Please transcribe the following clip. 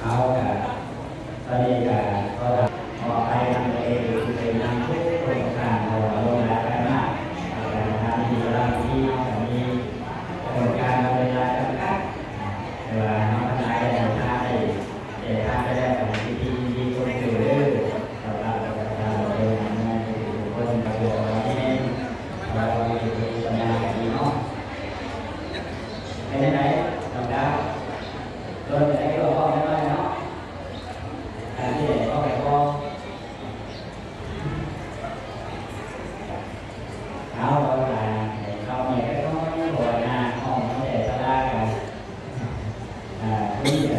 ເອົາລະ ຕອນນີ້ກະຂໍຂອອະໄພນຳຕົວເອງທີ່ເປັນນຳທຸກຄົນທຸກທ່ານ ເພາະວ່າລົມຫຼາຍກັນມາກ ແລະກະທາງທີ່ລາວທີ່ເຮົາກະມີໂຄງການເວລາຈຳກັດ ແຕ່ວ່າເຮົາທັງຫຼາຍໄດ້ເດີນທາງໄດ້ ແຕ່ຖ້າໄປແລ້ວກໍຍິນດີ ຍິນດີຊົມເຊີຍເດີ ສຳລັບປະຊາຊົນທຸກຄົນ ປະຊາຊົນເອງ ເພາະວ່າມີເວລາດີເນາະ. ເປັນຈັ່ງໃດ ນ້ອງດາວ? ໂດນໄປໃຊ້ຕົວພ້ອມແລ້ວເນາະ ການທີ່ໄດ້ອອກໄປພໍ ເອົາ ເອົາລະ ເຂົາເມື່ອຍຈັກໜ້ອຍ ເພາະວ່າຍ່າງຫ້ອງເຂົາແຕ່ສາລາກໍ ອ່າ ຜູ້ນີ້ກໍ